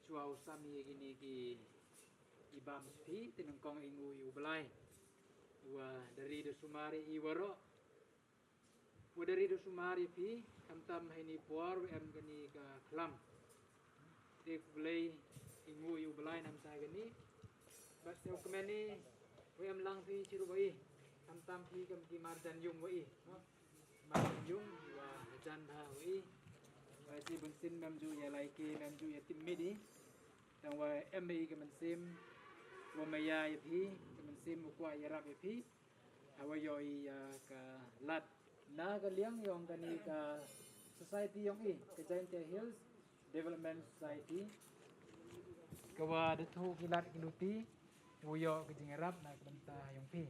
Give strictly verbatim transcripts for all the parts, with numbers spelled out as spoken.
Shuwa u sam ïa kine ki, i bam phi, te nyngkong i nguh ïa u Blai. Wa da ri da sumar ïa i waroh. Wa da ri da sumar ïa phi, khamtam ha ini i por wa em kane ka khlam. Te khublei, i nguh ïa u Blai namar kane. Bad shuwa kmen i, wa em lang phi chirup wa i. Khamtam phi kam ki marjan yung wa i. Marjan yung wa jan bha wa i. Wa i mynsiem mem ju ïa lai ki mem ju ïa tip mit i. Tang wa em i ka mynsiem wa maya ïa phi, ka mynsiem wa kwah ïarap ïa phi. Hawa ïoh i ïa ka lad na ka liang yong kane ka society yong i, ka Jaintia Hills Development Society. Ka wa da thoh ki lad ki luti, wa ïoh ka jingïarap na ka bynta yong phi.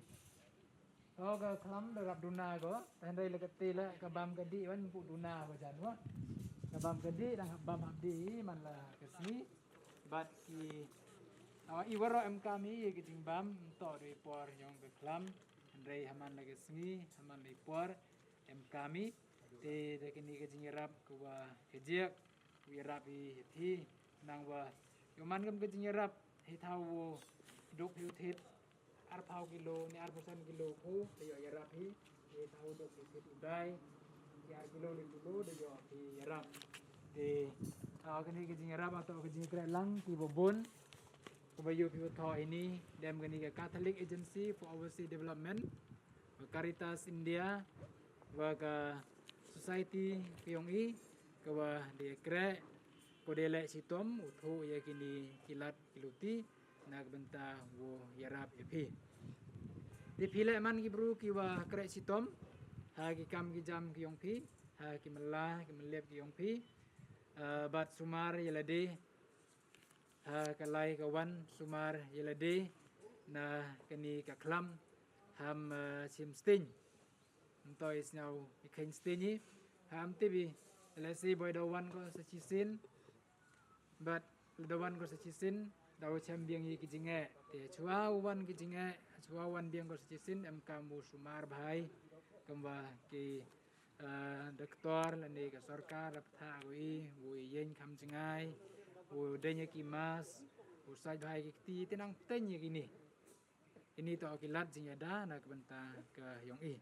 O ka khlam da rap duna ko, hynrei la ka te la ka bam ka dih wan pu duna ko jan wa. Ka bam ka dih dang bam hap dih man la ka sngi. Bad ki, awa i waroh em kam i ka jingbam, nto da i por yong ka khlam. Hynrei ha man la ka sngi, ha man la i por em kam i. Te da kane ka jingïarap ka wa ka jiak, u ïarap i hi. Nang wa, ïoh man kam ka jingïarap, hi thaw wo, duk hi u thit. Arphaw kilo, ne arphaw san kilo phu, da ïoh ïarap hi, ne thaw duk hi thit u dai, ne ar kilo le kilo, da ïoh hi ïarap. Te, ah, kane ka jingïarap, ato ka jingkreh lang, ki babun, ka ba ïoh phi wa thoh ini, dem kane ka Catholic Agency for Overseas Development, wa Caritas India, wa ka society ka yong i, ka wa da kreh, ko da leh shitom, u thoh ïa kine ki lad ki luti, na ka bynta wow ïarap ïa phi. Te phi leh man ki bru ki wa kreh shitom, ha ki kam ki jam ki yong phi, ha ki mala, ki mlep ki yong phi, ah, bad sumar ïa lade, ha ka lai ka wan sumar ïa lade, na kane ka khlam, ham, ah, shim sting. Nto i sñiaw i kheiñ sting i, ham tibi, lehse boi da wan ko sa chisin, Bad lada wan ko sa chisin, da u chem biang ïa ki jingeh. Te chwa u wan ki jingeh, chwa u wan biang ko sa chisin, em kam u sumar bha i, kam wa ki, eh, doktor, lane ka sorkar, da ptha ko i, u ïeng kham jngai, u deng ïa ki mask, u sait bha ïa ki kti, te nang pteng ïa kini. Ini to ki lad jingïada na ka bynta ka yong i.